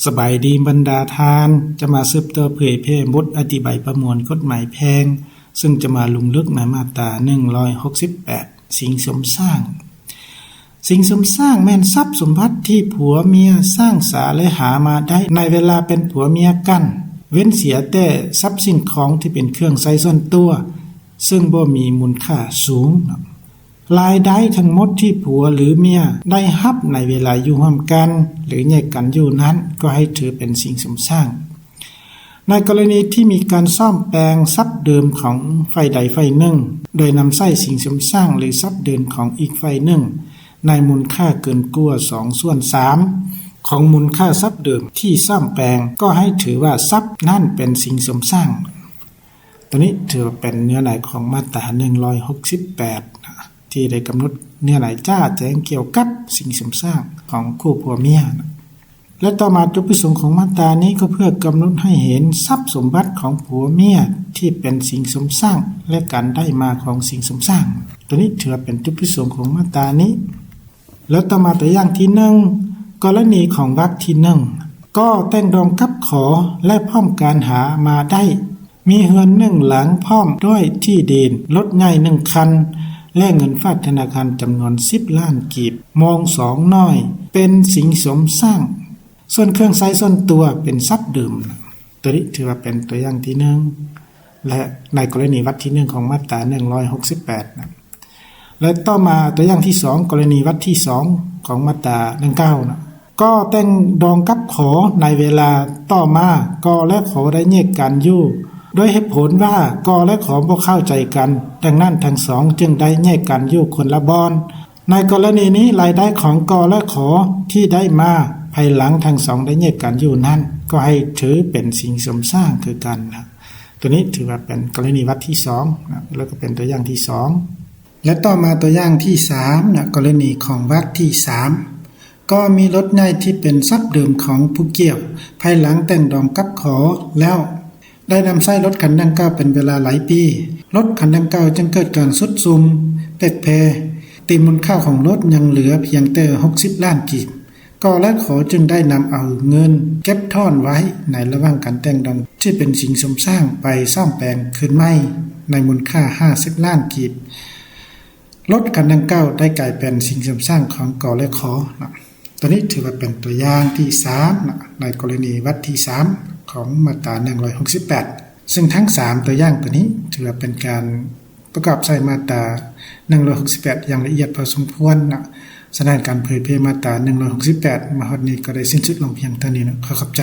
ສະບາຍດີບັນດາທ່ານ, ຈະມາສືບຕໍ່ເຜີຍແຜ່ບົດອະທິບາຍປະມວນກົດໝາຍແພ່ງ, ເຊິ່ງຈະມາລົງເລິກໃນມາດຕາໜຶ່ງຮ້ອຍຫົກສິບແປດ ສິງສົມສ້າງ. ສິງສົມສ້າງແມ່ນຊັບສົມບັດທີ່ຜົວເມຍສ້າງສາ ແລະ ຫາມາໄດ້ໃນເວລາເປັນຜົວເມຍກັນ, ເວັ້ນເສຍແຕ່ຊັບສິ່ງຂອງທີ່ເປັນເຄື່ອງໃຊ້ສ່ວນຕົວ, ເຊິ່ງບໍ່ມີມູນຄ່າສູງ. ລາຍໄດ້ທັງໝົດທີ່ຜົວ ຫຼື ເມຍໄດ້ຮັບໃນເວລາຢູ່ຮ່ວມກັນ ຫຼື ແຍກກັນຢູ່ນັ້ນ ກໍໃຫ້ຖືເປັນສິງສົມສ້າງ. ໃນກໍລະນີທີ່ມີການສ້ອມແປງຊັບເດີມຂອງຝ່າຍໃດຝ່າຍໜຶ່ງ ໂດຍນຳໃຊ້ສິງສົມສ້າງ ຫຼື ຊັບເດີມຂອງອີກຝ່າຍໜຶ່ງ ໃນມູນຄ່າເກີນກວ່າສອງສ່ວນສາມຂອງມູນຄ່າຊັບເດີມທີ່ສ້ອມແປງ ກໍໃຫ້ຖືວ່າຊັບນັ້ນເປັນສິງສົມສ້າງ. ຕົວນີ້ຖືວ່າເປັນເນື້ອໃນຂອງມາດຕາໜຶ່ງຮ້ອຍຫົກສິບແປດ ທີ່ໄດ້ກຳນົດເນື້ອໃນຈະແຈ້ງກ່ຽວກັບສິງສົມສ້າງຂອງຄູ່ຜົວເມຍ. ແລະ ຕໍ່ມາຈຸດປະສົງຂອງມາດຕານີ້ກໍເພື່ອກຳນົດໃຫ້ເຫັນຊັບສົມບັດຂອງຜົວເມຍທີ່ເປັນສິງສົມສ້າງ ແລະ ການໄດ້ມາຂອງສິງສົມສ້າງ. ຕົວນີ້ຖືວ່າເປັນຈຸດປະສົງຂອງມາດຕານີ້. ແລ້ວຕໍ່ມາຕົວຢ່າງທີໜຶ່ງ ກໍລະນີຂອງວັກທີໜຶ່ງ ກໍແຕ່ງດອງກັບຂໍ ແລະ ພ້ອມການຫາມາໄດ້ ມີເຮືອນໜຶ່ງຫຼັງ ພ້ອມດ້ວຍທີ່ດິນ, ລົດໃຫຍ່ໜຶ່ງຄັນ ແລະ ເງິນຝາກທະນາຄານຈຳນວນສິບລ້ານກີບ, ມອງສອງໜ້ອຍ ເປັນສິງສົມສ້າງ, ສ່ວນເຄື່ອງໃຊ້ສ່ວນຕົວເປັນຊັບເດີມ. ຕົວນີ້ຖືວ່າເປັນຕົວຢ່າງທີໜຶ່ງ ແລະ ໃນກໍລະນີວັກທີໜຶ່ງຂອງມາດຕາໜຶ່ງຮ້ອຍຫົກສິບແປດນະ. ແລະ ຕໍ່ມາຕົວຢ່າງທີສອງ ກໍລະນີວັກທີສອງຂອງມາດຕາໜຶ່ງເກົ້ານະ ກໍແຕ່ງດອງກັບຂໍໃນເວລາຕໍ່ມາ ກໍ ແລະ ຂໍໄດ້ແຍກກັນຢູ່ ດ້ວຍເຫດຜົນວ່າ ກໍ ແລະ ຂໍບໍ່ເຂົ້າໃຈກັນ, ດັ່ງນັ້ນທັງສອງຈຶ່ງໄດ້ແຍກກັນຢູ່ຄົນລະບ່ອນ. ໃນກໍລະນີນີ້ ລາຍໄດ້ຂອງ ກໍ ແລະ ຂໍ ທີ່ໄດ້ມາພາຍຫຼັງທັງສອງໄດ້ແຍກກັນຢູ່ນັ້ນ ກໍໃຫ້ຖືເປັນສິງສົມສ້າງຄືກັນນະ. ຕົວນີ້ຖືວ່າເປັນກໍລະນີວັກທີສອງນະ ແລ້ວກໍເປັນຕົວຢ່າງທີສອງ. ແລະ ຕໍ່ມາຕົວຢ່າງທີສາມນະ, ກໍລະນີຂອງວັກທີສາມ ກໍມີລົດໃຫຍ່ທີ່ເປັນຊັບເດີມຂອງຜູ້ກ່ຽວ ພາຍຫຼັງແຕ່ງດອງກັບຂໍແລ້ວ ໄດ້ນຳໃຊ້ລົດຄັນດັ່ງກ່າວເປັນເວລາຫຼາຍປີ, ລົດຄັນດັ່ງກ່າວຈຶ່ງເກີດການຊຸດຊຸມແປກແພ, ຕີມູນຄ່າຂອງລົດຍັງເຫຼືອພຽງແຕ່ຫົກສິບລ້ານກີບ. ກໍ ແລະ ຂໍ ຈຶ່ງໄດ້ນຳເອົາເງິນເກັບທ້ອນໄວ້ໃນລະຫວ່າງການແຕ່ງດອງທີ່ເປັນສິງສົມສ້າງໄປສ້ອມແປງຄືນໃໝ່ໃນມູນຄ່າຫ້າສິບລ້ານກີບ. ລົດຄັນດັ່ງກ່າວໄດ້ກາຍເປັນສິງສົມສ້າງຂອງ ກໍ ແລະ ຂໍນະ. ຕົວນີ້ຖືວ່າເປັນຕົວຢ່າງທີສາມນະ ໃນກໍລະນີວັກທີສາມຂອງມາດຕາໜຶ່ງຮ້ອຍຫົກສິບແປດ ເຊິ່ງທັງສາມຕົວຢ່າງຕົວນີ້ຖືວ່າເປັນການປະກອບໃສ່ມາດຕາໜຶ່ງຮ້ອຍຫົກສິບແປດຢ່າງລະອຽດພໍສົມຄວນນະ. ສະນັ້ນການເຜີຍແຜ່ມາດຕາໜຶ່ງຮ້ອຍຫົກສິບແປດມາຮອດນີ້ກໍໄດ້ສິ້ນສຸດລົງພຽງເທົ່ານີ້ນະ. ຂໍຂອບໃຈ.